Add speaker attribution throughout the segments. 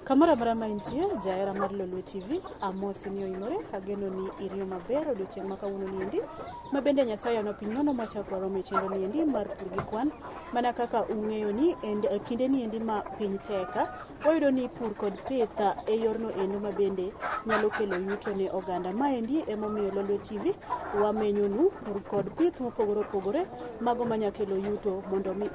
Speaker 1: Kamoro amora ma intie, jahera mar Lolwe TV, amosi ni oimore, ageno ni iriyo maber odiochieng' ma kawuono niendi, ma bende Nyasaye ano piny nono machak waromo e chenro niendi mar pur gi kwan. Mana kaka ung'eyo ni e kinde niendi ma piny tek, wayudo ni pur kod pith e yorno endo ma bende nyalo kelo yuto ne oganda. Maendi emomiyo Lolwe TV wamenyonu pur kod pith mopogore opogore, mago manya kelo yuto mondo mi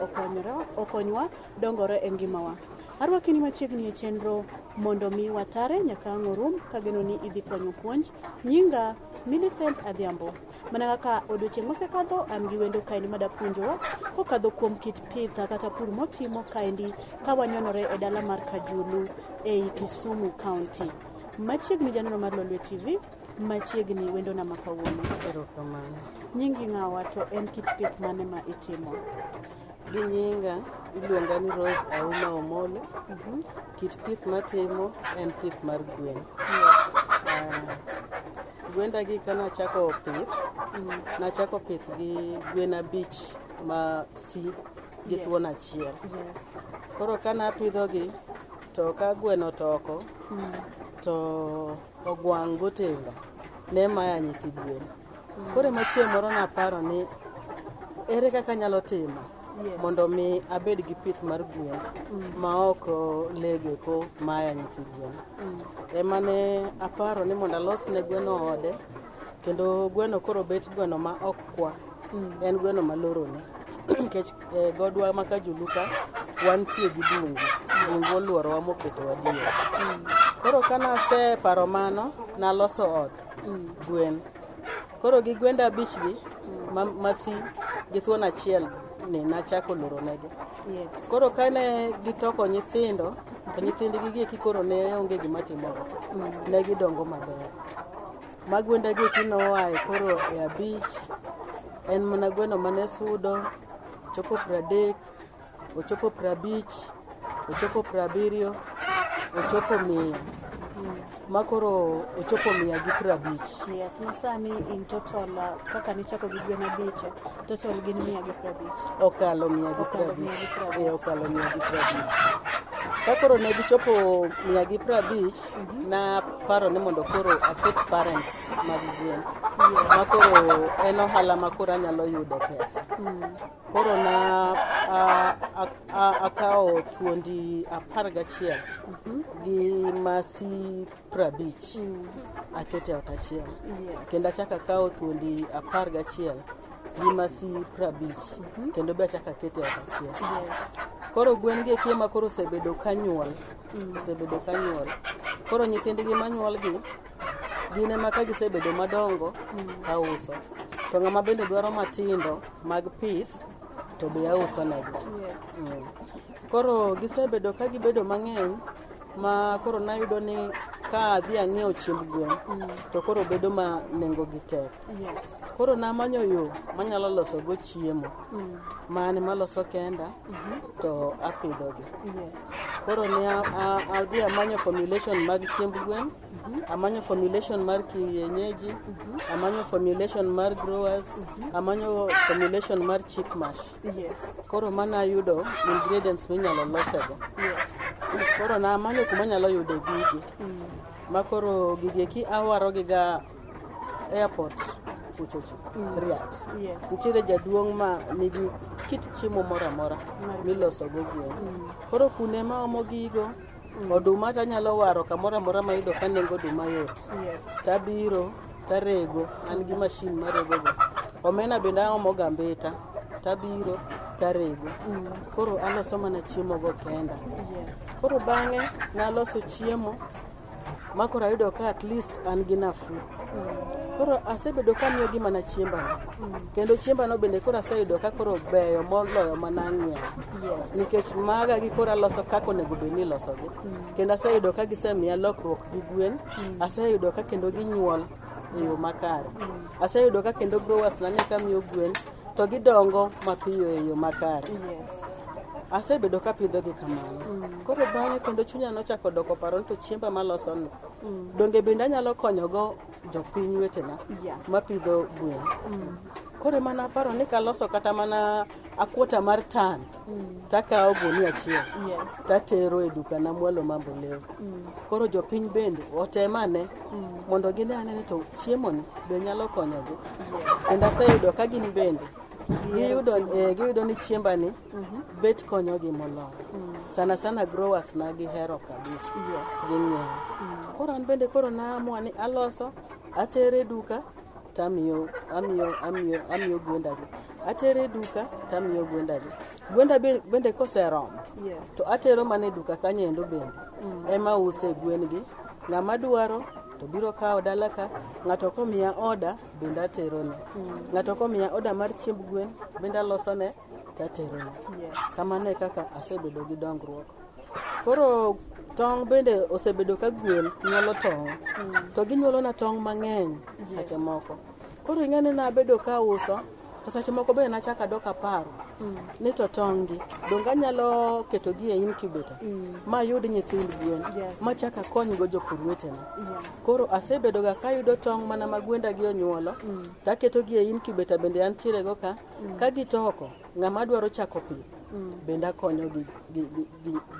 Speaker 1: okonywa dongore e ngimawa. Arwaki ni machiegni e chenro mondo mi watare nyaka ang' orum kageno ni idhi kwanyo puonj. Nyinga Millicent Adhiambo. Mana kaka odiochieng' mosekadho, an gi wendo kaendi mada puonjowa kokadho kuom kit pith kata pur motimo kaendi ka wanyonore e dala mar Kajulu ei Kisumu County. Machiegni janeno mar Lolwe TV, machiegni wendona ma kawuono.
Speaker 2: Erokamano.
Speaker 1: Nyingi ng'awa to en kit pith mane ma itimo?
Speaker 2: Gi nyinga iluonga ni Rose Auma Omolo. Kit pith matimo en pith mar gwen. Gwenda gi kanachako pith, nachako pith gi gwen 5 ma si gi thuon achiel. Koro kanapidho gi to ka gweno otoko to ogwang' gotenga ne maya nyithi gwen. Koro ema chieng' moro naparo ni ere kaka anyalo timo mondo mi abed gi pith mar gwen ma ok lee go maya nyithi gwen. Ema ne aparo ni mondo alos ne gweno ode kendo gweno koro bet gweno ma ok kwa. En gweno malorone nikech godwa ma Kajulu ka wantie gi bungu. Bungu oluorowa moketowa diere. Koro kanaseparo mano, naloso od gwen. Koro gi gwenda 5 gi masi gi thuon achiel ni nachako loro negi. Koro kane gitoko nyithindo, to nyithindgi gi eki koro ne onge gima timore. Ne gidongo maber. Ma gwenda gi eki noae koro e 5, en mana gweno mane sudo, chopo 30, ochopo 50, ochopo 70, ochopo 100. Ma koro ochopo 150.
Speaker 1: Yes, ma sani in total kaka nichako gi gwen 5, total gin 150.
Speaker 2: Okalo 150. Okalo 150. Ka koro ne gichopo 150, naparo ni mondo koro aket parents mag gwen. Ma koro en ohala ma koro anyalo yude pesa. Koro na akawo thuondi 11 gi masi 50 akete ot achiel. Kendo achako akawo thuondi 11 gi masi 50 kendo be achako akete ot achiel. Koro gwen gi eki ema koro osebedo ka nyuol. Osebedo ka nyuol. Koro nyithindgi manyuol gi gin ema ka gisebedo madongo auso. To ng'ama bende dwaro matindo mag pith to be auso negi. Koro gisebedo ka gibedo mang'eny ma koro nayudo ni ka adhi ang'iewo chiemb gwen to koro bedo ma nengo gi tek. Koro namanyo yo manyalo loso go chiemo. Mane maloso kenda to apidho gi. Koro ne adhi amanyo formulation mag chiemb gwen, amanyo formulation mar kienyeji, amanyo formulation mar growers, amanyo formulation mar chick mash. Koro mana ayudo ingredients minyalo losego. Koro namanyo kuma anyalo yude gigi. Ma koro gigi eki awaro gi ga airport kuchocho, Riat. Nitiere jaduong' ma nigi kit chiemo moro amora miloso go gwen. Koro kune ma omo gigo, oduma tanyalo waro kamoro amora mayudo ka nengo oduma yot. Tabiro tarego, an gi mashin marego go. Omena bende aomo ga mbita, tabiro tarego. Koro aloso mana chiemo go kenda. Koro bang'e naloso chiemo ma koro ayudo ka at least an gi nafuu. Koro asebedo ka amiyogi mana chiembano. Kendo chiembano bende koro aseyudo ka koro beyo moloyo mana ang'iewo. Nikech maga gi koro aloso kaka onego bed ni ilosogi. Kendo aseyudo ka gisemiya lokruok gi gwen. Aseyudo ka kendo ginyuol e yo makare. Aseyudo ka kendo growers na ne kamiyo gwen to gidongo mapiyo e yo makare. Asebedo kapidhogi kamano. Koro bang'e kendo chunya nochako doko paro ni to chiemba maloso ni donge bende anyalo konyogo jopiny wetena mapidho gwen. Koro ema naparo ni kaloso kata mana a quarter mar ton takawo gunia achiel tatero e dukana mwalo Mamboleo. Koro jopiny bende otem ane mondo gine ane ni to chiemoni be nyalo konyogi. Kendo aseyudo ka gin bende giyudo ni chiembani bet konyogi moloyo. Sana sana growers na gihero kabisa. Ging'iewo. Koro an bende koro naamua ni aloso atere e duka tamiyo amiyo amiyo amiyo gwendagi. Atere e duka tamiyo gwendagi. Gwenda bende koseromo to atero mana e duka kanyo endo bende ema ause gwen gi. Ng'ama dwaro to biro kawo dala ka, ng'ato komiya order bende aterone. Ng'ato komiya order mar chiemb gwen bende alosone taterone. Kamano e kaka asebedo gi dongruok. Koro tong' bende osebedo ka gwen nyuolo tong' to ginyuolo na tong' mang'eny seche moko. Koro ing'e ni nabedo ka auso to seche moko bende nachako adok aparo ni to tong' gi donge anyalo ketogi e incubator mayud nyithind gwen machak akonygo jopur wetena. Koro asebedo ga kayudo tong' mana ma gwenda gi onyuolo taketogi e incubator bende antiere go ka ka gitoko ng'ama dwaro chako pith bende akonyo gi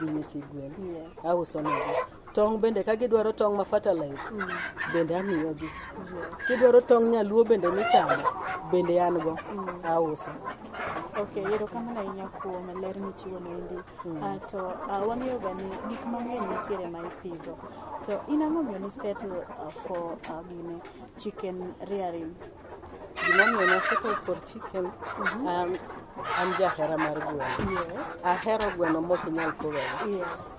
Speaker 2: nyithi gwen. Auso negi. Tong' bende ka gidwaro tong' ma fertilized bende amiyogi. Kidwaro tong' nyaluo bende michamo bende an go auso.
Speaker 1: Ok, erokamano ahinya kuom ler michiwo noendi. To wang'eyo ga ni gik mang'eny nitiere ma ipidho. To in ang'o miyo ni settle for gine chicken rearing?
Speaker 2: Gimomiyo na settle for chicken, an jahera mar gweno. Ahero gweno mok inyal pogore.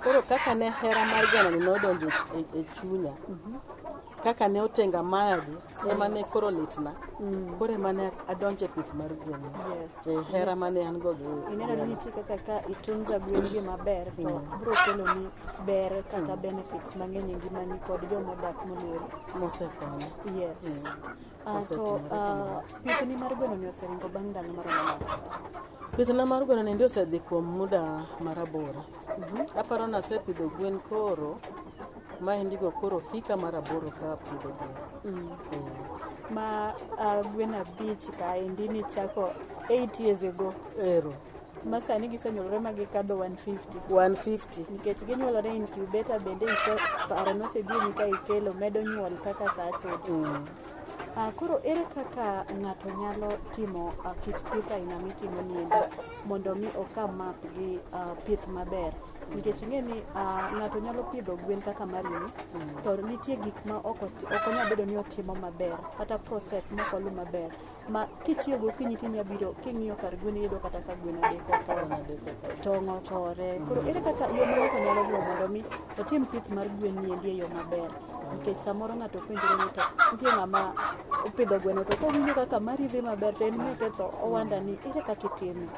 Speaker 2: Koro kaka ne hera mar gweno ni nodonjo e chunya, kaka ne otenga mayagi, ema ne koro litna. Koro ema ne adonjo e pith mar gweno. E hera mane an go gi
Speaker 1: Ineno ni nitie kaka ka itunza gwen gi maber to biro kelo ni ber kata benefits mang'eny e ngimani kod jomodak moluori.
Speaker 2: Mosekonya.
Speaker 1: To pithni mar gweno ni oseringo bang' ndalo maromo nade?
Speaker 2: Pithna mar gweno ni osedhi kuom muda marabora. Aparo ni asepidho gwen koro maendi go koro hika mar 8 ka apidho gwen.
Speaker 1: Ma gwen 5 kaendi nichako 8 years ago.
Speaker 2: Ero.
Speaker 1: Ma sani gisenyuolore ma gikadho 150.
Speaker 2: 150.
Speaker 1: Nikech ginyuolore e incubator bende paro nosebironi ka ikelo medo nyuol kaka saa sudo. Koro ere kaka ng'ato nyalo timo kit pith aina mitimo niendi mondo mi o come up gi pith maber? Nikech ing'e ni ng'ato nyalo pidho gwen kaka marini to nitie gik ma ok onyal bedo ni otimo maber kata process mok oluw maber ma kichiew gokinyi tinya biro king'iyo kar gwen iyudo kata ka gwen adek otho, tong' otore. Koro ere kaka yo ma ng'ato nyalo luwo mondo mi otim pith mar gwen niendi e yo maber? Nikech samoro ng'ato penjore ni to nitie ng'ama opidho gweno to kowinjo kaka mari dhi maber to en meke to owanda ni ere kaka itime?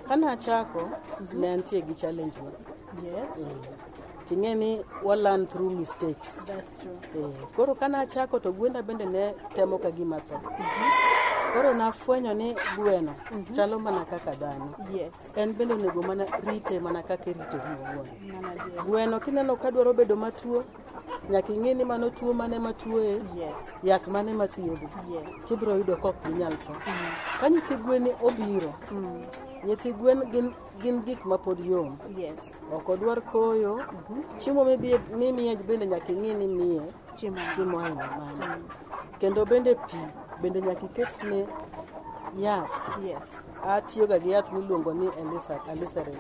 Speaker 2: Kane achako, ne antie gi challenge no. Ting'e ni wa learn through mistakes.
Speaker 1: That's true.
Speaker 2: Koro kane achako to gwenda bende ne temo ka gima tho. Koro nafwenyo ni gweno chalo mana kaka dhano. En bende onego mana rite mana kaka iritori iwuon. Gweno kineno ka dwaro bedo matuo, nyaka ing'e ni mano tuo mane matuoye, yath mane mathiedhe. Tibiro yudo ka ok ginyal tho. Ka nyithi gwen obiro, nyithi gwen gin gik mapod yom. Ok odwar koyo. Chiemo mimiye bende nyaka ing'i ni imiye chiemo aina mane. Kendo bende pi bende nyaka iketne yath. Atiyoga gi yath miluongo ni Alizarin.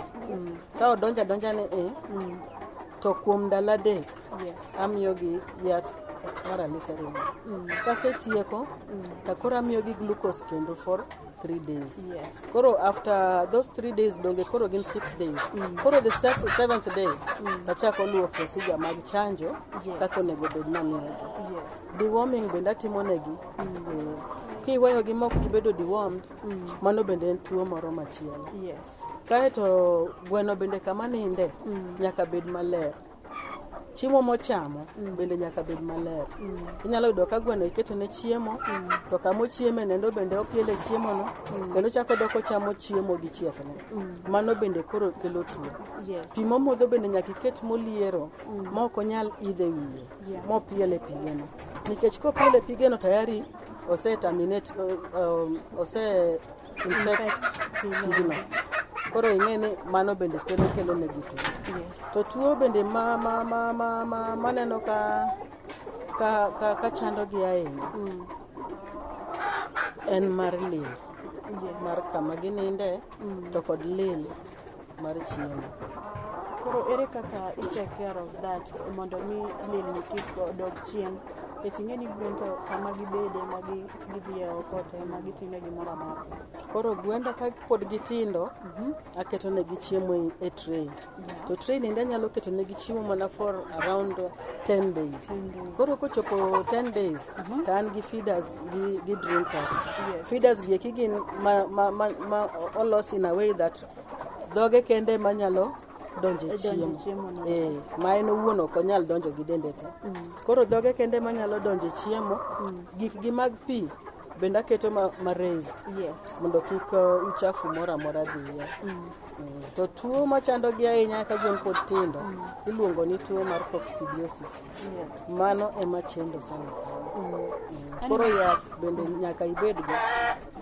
Speaker 2: Ka odonjo adonja ne e, to kuom ndalo 3 amiyogi yath mar Alizarin. Kasetieko, to koro amiyogi glucose kendo for 3 days. Koro after those 3 days donge koro gin 6 days. Koro the 7th day tachako luwo procedure mag chanjo kaka onego bed namiyogi. Deworming bende atimo negi. Kiweyogi mok gibedo dewormed, mano bende en tuo moro machielo. Kaeto gweno bende kama ninde nyaka bed maler. Chiemo mochamo bende nyaka bed maler. Inyalo yudo ka gweno iketone chiemo, to kama ochieme nendo bende opiele chiemono, kendo ochako dok ochamo chiemo gi chiethne. Mano bende koro kelo tuo. Pi momodho bende nyaka iket moliero, ma ok onyal idho e wiye, mopiele pigeno. Nikech kopiele pigeno tayari ose terminate, ose infect
Speaker 1: Infect pigno.
Speaker 2: pigno. Koro ing'e ni mano bende kelo negi tuo. To tuo bende ma maneno ka chandogi ahinya en mar lil mar kama gininde to kod lil mar chiemo.
Speaker 1: Koro ere kaka i take care of that mondo mi lilni kik dog chien? Nikech ing'e ni gwen to kama gibede ma gidhi e oko to ema gitime gimoro amora.
Speaker 2: Koro gwenda ka pod gitindo, aketo negi chiemo e tray. To tray ni anyalo keto negi chiemo mana for around 10 days.
Speaker 1: 10 days.
Speaker 2: Koro kochopo 10 days, to an gi feeders gi drinkers. Feeders gi eki gin ma olos in a way that dhoge kende manyalo donjo e
Speaker 1: E donjo e
Speaker 2: chiemo.
Speaker 1: chiemo no.
Speaker 2: Ma en owuon ok onyal donjo gi dende te. Koro dhoge kende manyalo donjo e chiemo, gikgi mag pi bende aketo ma raised mondo kik uchafu moro amora dhiye. To tuo machandogi ahinya ka gwen pod tindo iluongo ni tuo mar coccidiosis. Mano ema chendo sana sana. Koro yath bende nyaka ibedgo.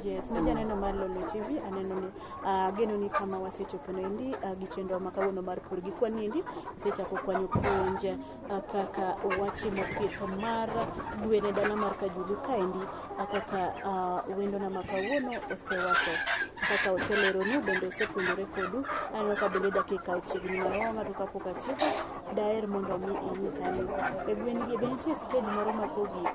Speaker 1: Yes, ne janeno mar Lolwe TV, aneno ni ageno ni kama wasechopo endi gi chenro ma kawuono mar pur gi kwan endi, isechako kwanyo puonj kaka watimo pith mar gwen e dala mar Kajulu kaendi, kaka wendona ma kawuono osewacho, kaka oseleronu bende osepuonjore kodu. Aneno ka bende dakika ochiegni maromo ng'ato kapok atieko, daher mondo mi inyisa ni e gwen gi be nitie stage moro ma kogik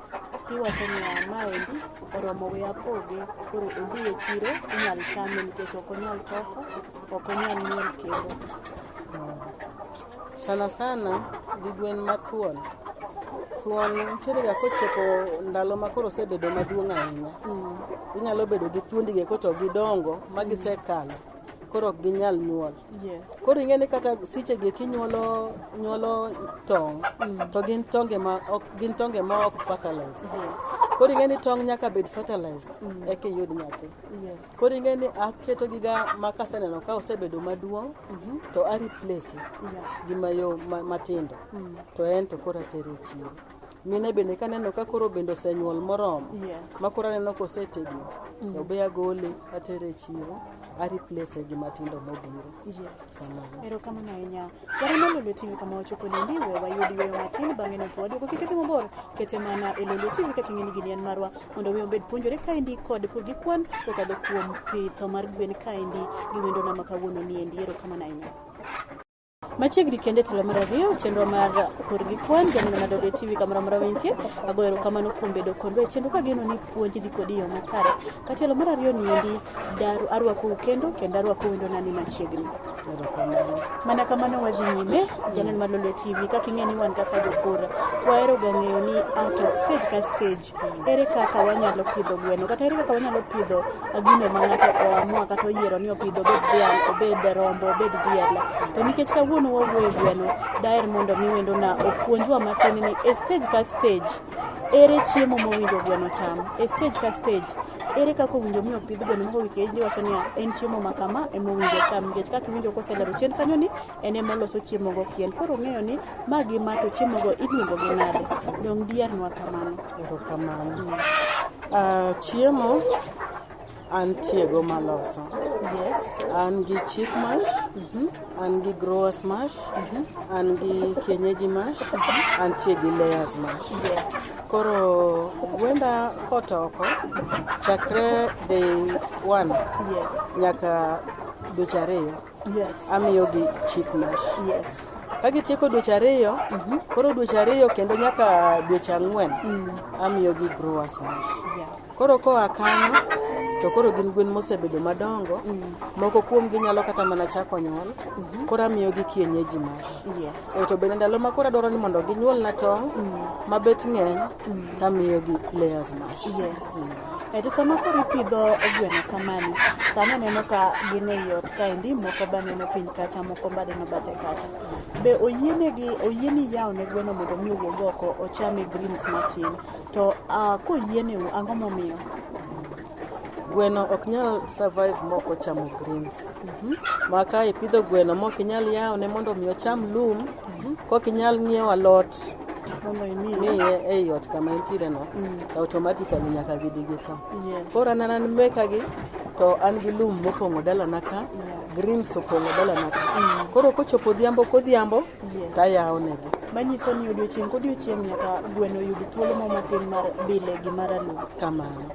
Speaker 1: tiwacho niya, maendi oromo, we apoge, koro odhi e chiro inyal chame nikech ok onyal toko, ok onyal nyuol kendo.
Speaker 2: Sana sana gi gwen mathuon. Thuon nitiere ga kochopo ndalo ma koro osebedo maduong' ahinya. Inyalo bedo gi thuondi gi to gidongo ma gisekalo, koro ok ginyal nyuol. Koro ing'e ni kata siche gi eki nyuolo tong', to gin tonge ma ok fertilized. Koro ing'e ni tong' nyaka bed fertilized eka iyud nyathi. Koro ing'e ni aketo giga ma kaseneno ka osebedo maduong' to a replace gi mayo matindo. To en to koro atere e chiro. Mine bende kaneno ka koro bende osenyuol moromo, ma koro aneno kosetegno, to be agole atere e chiro, a replace gi matindo mobiro. Kamano.
Speaker 1: Erokamano ahinya. Jara mar Lolwe TV, kama wachopo niendi, we wayud yueyo matin, bang'e no to waduogo. Kik idhi mabor, kete mana e Lolwe TV kaka ing'e ni gini en marwa mondo mi obed puonjore kaendi kod pur gi kwan kokadho kuom pitho mar gwen kaendi gi wendona ma kawuono niendi. Erokamano ahinya. Machiegni kende telo mar ariyo, chenro mar pur gi kwan, janeno mar Lolwe TV kamoro amora mantie, agoyo erokamano kuom bedo kodwa e chenro kageno ni puonj dhi kodi e yo makare. Katielo mar ariyo niendi, arwakou kendo arwako wendona ni machiegni.
Speaker 2: Erokamano.
Speaker 1: Mana kamano wadhi nyime, janeno mar Lolwe TV, kaka ing'e ni wan kaka jopur wahero ga ng'eyo ni ato stage ka stage ere kaka wanyalo pidho gweno, kata ere kaka wanyalo pidho gino ma ng'ato oamua kata oyiero ni opidho, obed dhiang', obed rombo, obed diel. To nikech kawuono wawuoyo e gweno, daher mondo mi wendona opuonjwa matin ni e stage ka stage ere chiemo mowinjo gweno cham, e stage ka stage ere kaka owinjo mi opidh gweno moko nikech giwacho niya en chiemo ma kama ema owinjo cham, nikech kaka iwinjo koselero chien kanyo ni en ema oloso chiemo go kien, koro ong'eyo ni ma gi ma to chiemo go iluongo gi nade. Dong' diernwa kamano.
Speaker 2: Erokamano. Chiemo antie go maloso. An gi chick mash, an gi growers mash, an gi kienyeji mash, antie gi layers mash. Koro gwenda kotoko chakre day 1 nyaka dweche 2 amiyogi chick mash. Ka gitieko dweche 2, koro dweche 2 kendo nyaka dweche 4 amiyogi growers mash. Koro koa kanyo to koro gin gwen mosebedo madongo, moko kuomgi nyalo kata mana chako nyuol, koro amiyogi kienyeji mash. To bende ndalo ma koro adwaro ni mondo ginyuolna tong' mabet ng'eny, tamiyogi layers mash.
Speaker 1: To sama koro ipidho gweno kamani, sani aneno ka gin ei ot kaendi, moko be aneno piny kacha, moko be aneno bathe kacha. Be oyieni yawo ne gweno mondo mi owuog oko ochame greens matin? To koyieneu, ang'o momiyo?
Speaker 2: Gweno ok nyal survive mok ochamo greens. Ma ka ipidho gweno mok inyal yawone mondo mi ocham lum, kok inyal ng'iewo alot
Speaker 1: Mondo imiye.
Speaker 2: Miye ei ot kama entiere no, to automatically nyaka gibi githo. Koro an an mekagi to an gi lum mopong'o dalana ka, greens opong'o dalana ka. Koro kochopo odhiambo kodhiambo, tayawo negi.
Speaker 1: Manyiso ni odiochieng' kodiochieng' nyaka gweno yud thuolo mo matin mar bile gimara lum.
Speaker 2: Kamano.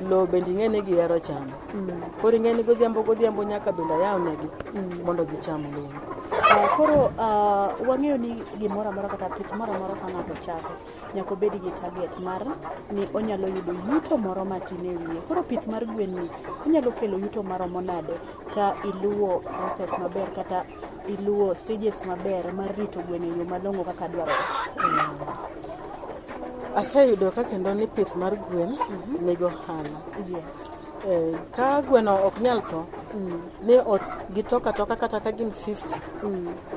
Speaker 2: Lowo bende ing'e ni gihero chamo. Koro ing'e ni godhiambo godhiambo nyaka bende ayaw negi mondo gicham lum.
Speaker 1: Koro wang'eyo ni gimoro amora kata pith moro amora ka ng'ato chako nyaka obed gi target mar ni onyalo yudo yuto moro matin e wiye. Koro pith mar gwen ni onyalo kelo yuto maromo nade ka iluwo process maber kata iluwo stages maber mar rito gweno e yo malong'o kaka dwarore?
Speaker 2: Aseyudo ka kendo ni pith mar gwen nigi ohala. Ka gweno ok nyal tho, ni gitoko atoka kata ka gin 50,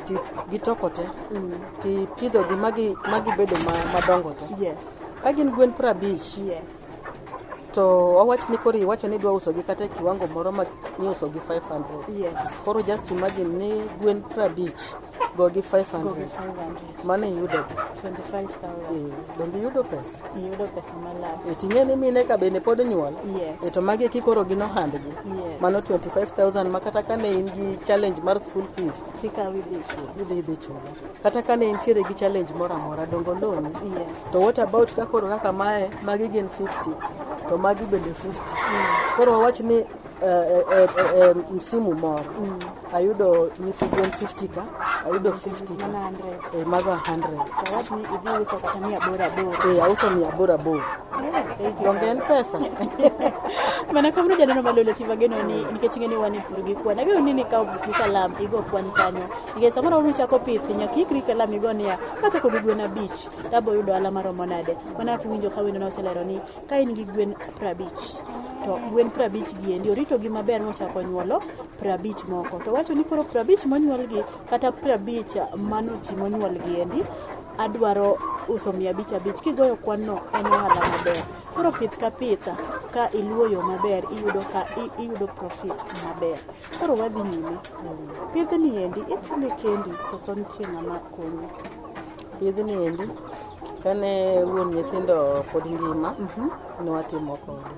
Speaker 2: ti gitoko te, tipidhogi magibedo madongo te. Ka gin gwen 50, to wawach ni koro iwacho ni idwa usogi kata e kiwango moro ma iusogi 500. Koro just imagine ni gwen 50 go gi 500.
Speaker 1: Go gi 500.
Speaker 2: Mano iyudo
Speaker 1: 25,000.
Speaker 2: Donge iyudo pesa?
Speaker 1: Iyudo pesa malach.
Speaker 2: Ting'e ni mine ka bende pod nyuol. To magi eki koro gin ohandgi. Mano 25,000 ma kata kane in gi challenge mar school fees,
Speaker 1: Tikawo idhi chulo.
Speaker 2: Idhi chulo. Kata kane intiere gi challenge moro amora, dongo loni. To what about ka koro kaka mae, magi gin 50, to magi bende 50. Koro wawach ni msimu moro ayudo nyithi gwen 50 ka, ayudo 50 ka.
Speaker 1: Mana 100.
Speaker 2: Mago 100.
Speaker 1: To wach ni idhi uso kata 800.
Speaker 2: Auso 800. Donge en pesa?
Speaker 1: Mana kamano janeno malolo TV ageno ni nikech ing'e ni wan e pur gi kwan. Ageno ni nikawo buk gi kalam igo kwan kanyo. Nikech samoro amora michako pith nyaka iikri kalam igo niya kachako gi gwen 5 tabo yudo ohala maromo nade. Mana kaka iwinjo ka wendo noselero ni ka in gi gwen 50 to gwen 50 gi endi oritogi maber mochako nyuolo 50 moko. To wacho ni koro 50 monyuolgi kata 50 manoti monyuolgi endi adwaro uso 500 kigoyo kwan no en ohala maber. Koro pith ka pith ka iluwo yo maber iyudo ka iyudo profit maber. Koro wadhi nyime. Pidhni endi itime kendi koso nitie ng'ama konyi?
Speaker 2: Pidhni endi kane wuon nyithindo pod ngima, ne watimo kode.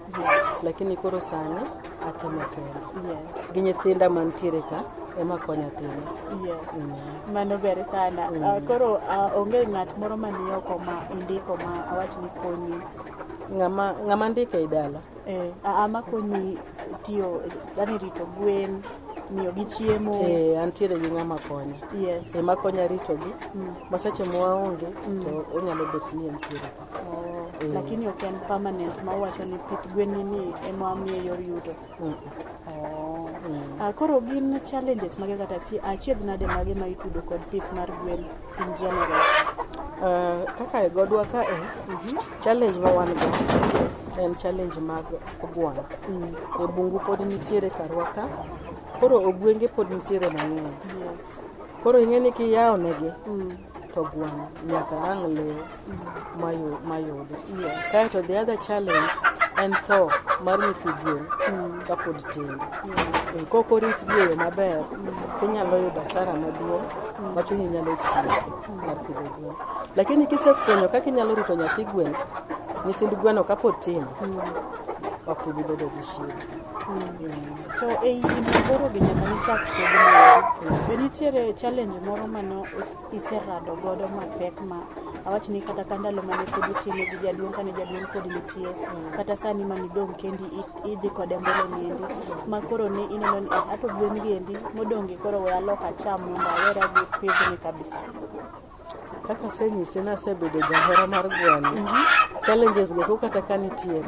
Speaker 2: Lakini koro sani atimo kende. Gi nyithinda mantiere ka ema konya timo.
Speaker 1: Mano ber sana. Koro onge ng'at moro mani oko ma indiko ma awach ni konyi?
Speaker 2: Ng'ama ndiko ei dala?
Speaker 1: Ama konyi tiyo, yani rito gwen, miyo gi chiemo.
Speaker 2: Antiere gi ng'ama konya. Ema konya ritogi. Ma seche ma waonge, to onyalo bet ni entiere ka.
Speaker 1: Lakini ok en permanent ma wacho ni pith gwen ni ema miye yor yuto. Koro gin challenges mage kata achiedh nade mage ma itudo kod pith mar gwen in general?
Speaker 2: Kaka e godwa ka e, challenge ma wan go en challenge mag ogwang'. E bungu pod nitiere karwa ka, koro ogwenge pod nitiere mang'eny. Koro ing'e ni kiyawo negi, to gwang' nyaka ang' lew mayudi. Kaeto the other challenge en tho mar nyithi gwen kapod tindo. Kok oritgi e yo maber, tinyalo yudo hasara maduong' ma chunyi nyalo chiwo mar pidho gwen. Lakini kisefwenyo kaka inyalo rito nyathi gwen, nyithind gweno kapod tindo, ok ibi bedo gi shida.
Speaker 1: To e higni aboro gi nyaka nichak pidhni, be nitiere challenge moro mane iserado godo mapek ma awach ni kata ka ndalo mane pod itime gi jaduong' kane jaduong' pod nitie, kata sani manidong' kendi idhi kode mbele niendi, ma koro ni ineno ni ato gwen gi endi modong' gi koro we alok acham mondo awera gi pidhni kabisa?
Speaker 2: Kaka asenyisi ni asebedo jahera mar gweno, challenges go eko kata ka nitiere,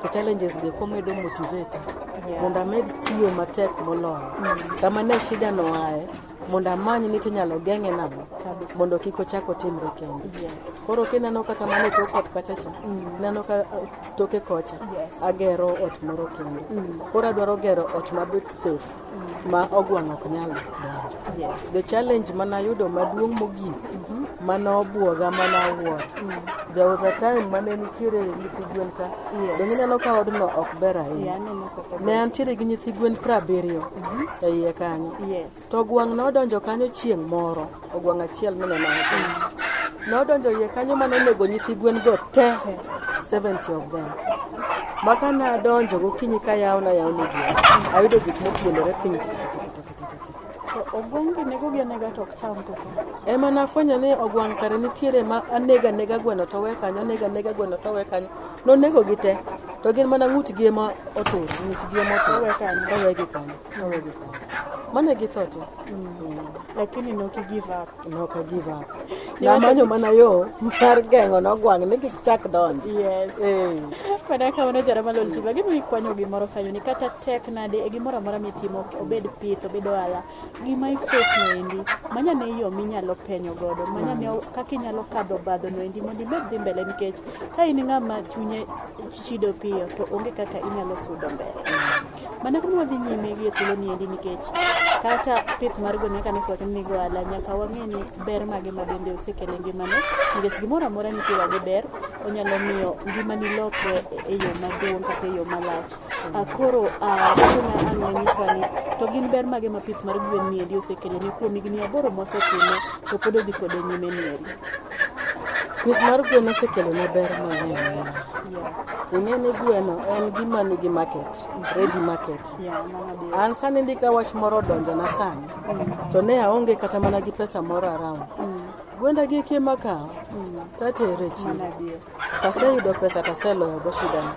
Speaker 2: to challenges go eko medo motivate mondo amed tiyo matek moloyo. Kama ne shida no ae, mondo amany ni tinyalo geng'e nang'o mondo kik ochak otimre kendo. Koro kineno kata mana e tok ot kacha cha, ineno ka toke kocha agero ot moro kendo. Koro adwaro gero ot mabet safe ma ogwang' ok nyal donjo. The challenge manayudo maduong' mogik manobuoga manawuoro. There was a time mane nitiere nyithi gwen ka. Donge ineno ka odno ok ber ahinya. Ne antiere gi nyithi gwen 70 e iye kanyo. To ogwang' nodonjo kanyo chieng' moro, ogwang' achiel mineno oko. Nodonjo iye kanyo manonego nyithi gwen go te, 70 of them. Ma ka nadonjo gokinyi kayawo nayawo ne gwen, ayudo gik mopielore piny titititititi.
Speaker 1: To ogwang' gi negogi anega to ok cham koso?
Speaker 2: Ema nafwenyo ni ogwang' kare nitiere ma anego anega gweno to we kanyo, anego anega gweno to we kanyo. Nonego gi te, to gin mana ng'utgi ema otur, ng'utgi ema otur.
Speaker 1: Owe kanyo.
Speaker 2: Owegi kanyo, owegi kanyo. Mano e githo te.
Speaker 1: Lakini nok i give up.
Speaker 2: Nok a give up.
Speaker 1: Niwacho-
Speaker 2: Namanyo mana yo mar geng'o nogwang' ni kik chak donjo.
Speaker 1: Yes.
Speaker 2: Eh.
Speaker 1: Mana kamano jara malol TV. Ageno ni ikwanyo gimoro kanyo ni kata tek nade e gimoro amora mitimo, obed pith, obed ohala, gima i face no endi, manya ne yo minyalo penyo godo, manya ne kaka inyalo kadho obadho no endi mondo imed dhi mbele nikech ka in ng'ama chunye chido piyo to onge kaka inyalo sudo mbele. Mana kuma wadhi nyime gi e thuolo ni endi nikech kata pith mar gweno kaka nosewacho ni nigo ohala nyaka wang'e ni ber mage ma bende osekelo e ngimane nikech gimoro amora nitie ga gi ber onyalo miyo ngimani lokre e yo maduong' kata e yo malach. Koro koro ang' ne nyiswa ni to gin ber mage ma pith mar gwen ni endi osekelo ni kuom higni 8 mosetime to pod odhi kode nyime ni eri.
Speaker 2: Pith mar gwen osekelona ber mang'eny ahinya. Ing'e ni gweno en gima nigi market, ready market.
Speaker 1: Yeah, mano adier.
Speaker 2: An sani ndi ka wach moro odonjona sani, to ne aonge kata mana gi pesa moro around. Gwenda gi eki ema akawo, tatero e chiro.
Speaker 1: Mano adier.
Speaker 2: Taseyudo pesa taseloyo go shidana.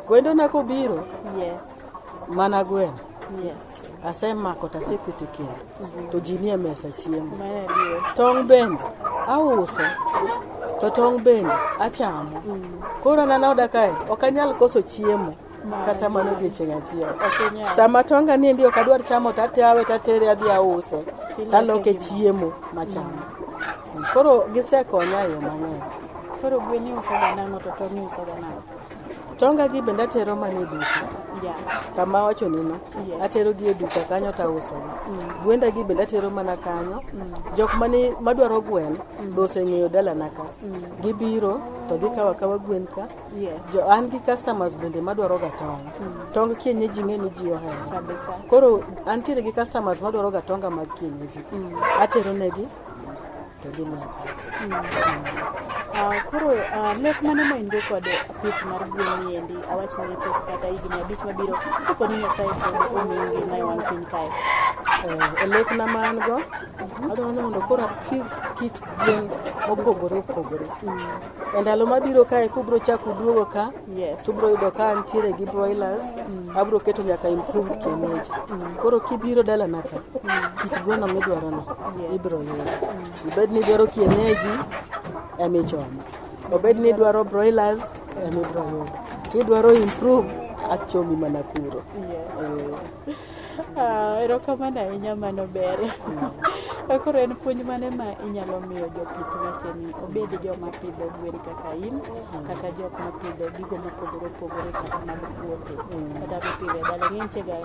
Speaker 2: Gwendona kobiro,
Speaker 1: Yes.
Speaker 2: mana gweno.
Speaker 1: Yes.
Speaker 2: Asemako taseketo e kendo, to ji nie mesa chiemo.
Speaker 1: Mano adier.
Speaker 2: Tong' bende auso, to tong' bende achamo. Koro an an oda kae, ok anyal koso chiemo kata mana odiechieng' achiel.
Speaker 1: Ok inyal.
Speaker 2: Sama tonga niendi ok adwar chamo tatawe tatere adhi ause,
Speaker 1: Tiloke
Speaker 2: taloke
Speaker 1: gimoro.
Speaker 2: chiemo machamo. Koro gisekonya e yo mang'eny.
Speaker 1: Koro gwen iuso ga nang'o to tong' iuso ga nang'o?
Speaker 2: Tonga gi bende atero mana e duka. Kama awachoni no.
Speaker 1: Yes.
Speaker 2: Atero gi e duka kanyo tausogi. Gwenda gi bende atero mana kanyo. Jok mani madwaro gwen be oseng'eyo dalana ka. Gibiro to gikawo akawa gwen ka.
Speaker 1: Yes.
Speaker 2: Jo, an gi customers bende madwaro ga tong'. Tong kienyeji ing'e ni ji ohero.
Speaker 1: Kabisa.
Speaker 2: Koro antiere gi customers madwaro ga tonga mag kienyeji. Atero negi to gimiya pesa.
Speaker 1: Koro lek mane ma in go kod pith mar gwen ni endi awach ni chop kata higni 5 mabiro kapo ni Nyasaye pod omiyi ngima e wang' piny kae.
Speaker 2: E lekna ma an go, adwaro ni mondo koro apidh kit gwen mopogore opogore. E ndalo mabiro kae kubro chako duogo ka,
Speaker 1: Yes.
Speaker 2: to ubro yudo ka antiere gi broilers, abro keto nyaka improved kienyeji. Koro kibiro dalana ka, kit gweno midwaro no
Speaker 1: Yes.
Speaker 2: ibro yudo. Ibed ni idwaro kienyeji, emichomo. Obed ni idwaro broilers, emibro yudo. Kidwaro improve, achomi mana kuro.
Speaker 1: Yes. Erokamano ahinya, mano ber. Koro en puonj mane ma inyalo miyo jopith weteni obed joma pidho gwen kaka in kata jok mapidho gigo mopogore opogore kata mag puothe kata mipidho e dala. Ing'e nitie ga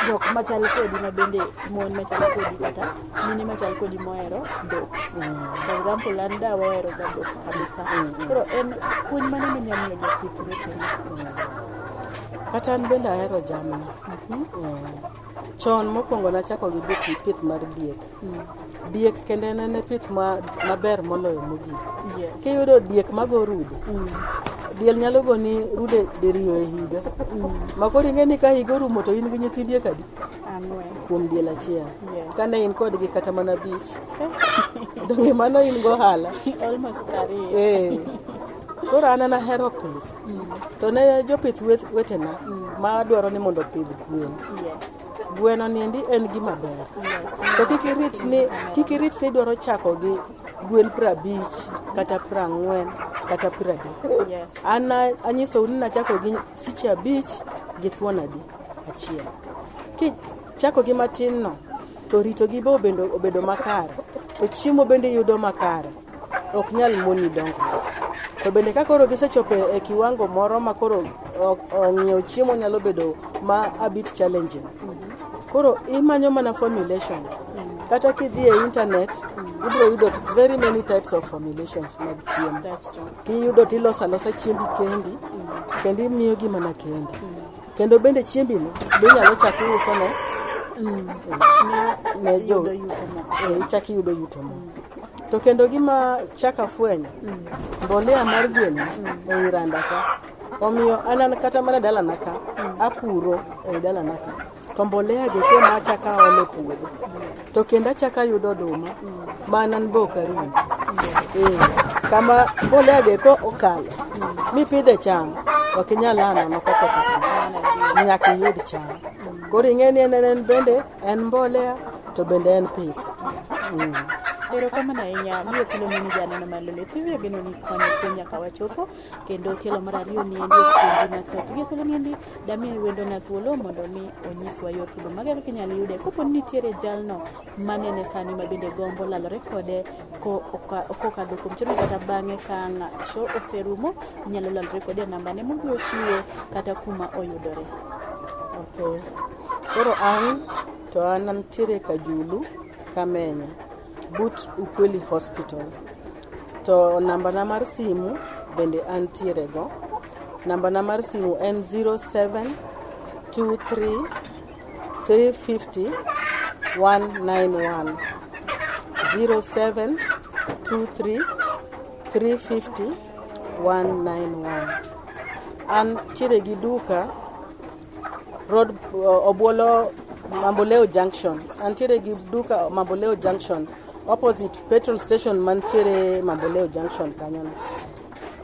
Speaker 1: jok machal kodi ma bende mon machal kodi kata mine machal kodi mohero dhok. For example, an dawa ohero ga dhok kabisa. Koro en puonj mane minyalo miyo jopith weteni?
Speaker 2: Kata an bende ahero jamni. Chon mokwongo nachako gi pith mar diek. Diek kende en e pith maber moloyo mogik.
Speaker 1: Yes.
Speaker 2: Kiyudo diek mago rude, diel nyalo goni rude diriyo e higa. Ma koro ing'e ni ka higa orumo to in gi nyithi diek adi?
Speaker 1: 4.
Speaker 2: Kuom diel achiel.
Speaker 1: Yes.
Speaker 2: Kane in kodgi kata mana 5. Donge mano in gohala?
Speaker 1: Almost 20.
Speaker 2: Koro an ahero pith. To ne jopith wetena ma dwaro ni mondo opidh gwen.
Speaker 1: Yes.
Speaker 2: Gweno niendi en gima ber.
Speaker 1: Yes.
Speaker 2: To kik irit ni idwaro chako gi gwen 50 kata 40 kata 30.
Speaker 1: Yes.
Speaker 2: An anyisou ni nachako gi siche 5 gi thuon adi? Achiel. Kichako gi matin no, to rito gi be obedo makare. To chiemo bende iyudo makare. Ok nyal moni dongruok. To bende ka koro gisechopo e kiwango moro ma koro ong'iewo chiemo nyalo bedo ma a bit challenging. Koro imanyo mana formulation. Kata kidhi e internet, ibiro yudo very many types of formulations mag chiemo.
Speaker 1: That's true.
Speaker 2: Kiyudo tiloso alosa chiembi kendi, kendo imiyo gi mana kendi. Kendo bende chiembi no, be inyalo chako iuso ne jo
Speaker 1: Yudo yuto moko.
Speaker 2: Ichako iyudo yuto moko. To kendo gima chaka fwenyo, mbolea mar gweno ei randa ka, omiyo an an kata mana dalana ka, apuro ei dalana ka, to mbolea gi ema achako aolo e puodho. To kendo achako ayudo oduma ma an an be ok arum. Eh, kama mbolea gi eko okalo, mipidhe cham, ok inyal a nono ka koth ochwe. Nyaka iyud cham. Koro ing'e ni en en bende en mbolea to bende en pith.
Speaker 1: Erokamano ahinya. Miyo thuolo mini janeno mar Lolwe TV ageno ni kwanyo kwe nyaka wachopo kendo tielo mar ariyo ni endi puonji mathoth. Gi thuolo ni endi damiyo wendona thuolo mondo mi onyiswa yor tudo mage kaka inyalo yude kopo ni nitiere jalno manene sani ma bende gombo lalore kode kokadho kuom chenro kata bang'e ka ang' show oserumo inyalo lalore kode e nambane mobiro chiwo kata kuma oyudore.
Speaker 2: Okay. Koro an to an antiere Kajulu, Kamenya, but Ukweli Hospital. To nambana mar simu bende antiere go. Nambana mar simu en 0723 350 191. 0723 350 191. An tiere gi duka road Obuolo Mamboleo Junction. Antiere gi duka Mamboleo Junction opposite petrol station mantiere Mamboleo Junction kanyono.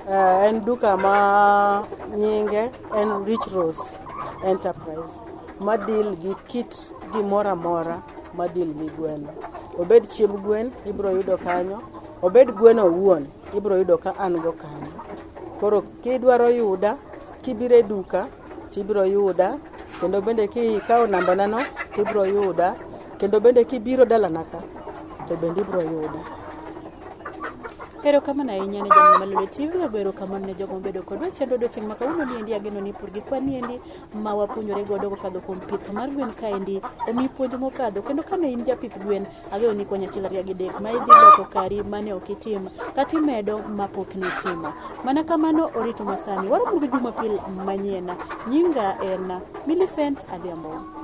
Speaker 2: En duka ma nyinge en Rich Rose Enterprise ma deal gi kit gimoro amora ma deal gi gweno. Obed chiemb gwen ibiro yudo kanyo, obed gweno owuon ibiro yudo ka an go kanyo. Koro kidwaro yuda kibiro e duka tibiro yuda kendo bende kikawo nambana no tibiro yuda kendo bende kibiro dalana ka to bende ibiro yuda.
Speaker 1: Erokamano ahinya ne janeno mar Lolwe TV, ago erokamano ne jogo mobedo kodwa e chenro odiochieng' ma kawuono ni endi ageno ni pur gi kwan ni endi ma wapuonjore godo kokadho kuom pith mar gwen kaendi omiyi puonj mokadho kendo kane in japith gwen ageno ni kwany achiel ariyo gi dek ma idhi loko kari mane ok itim kata imedo mapok nitimo. Mana kamano orito masani waromo gi Jumapil manyien. Nyinga en Millicent Adhiambo.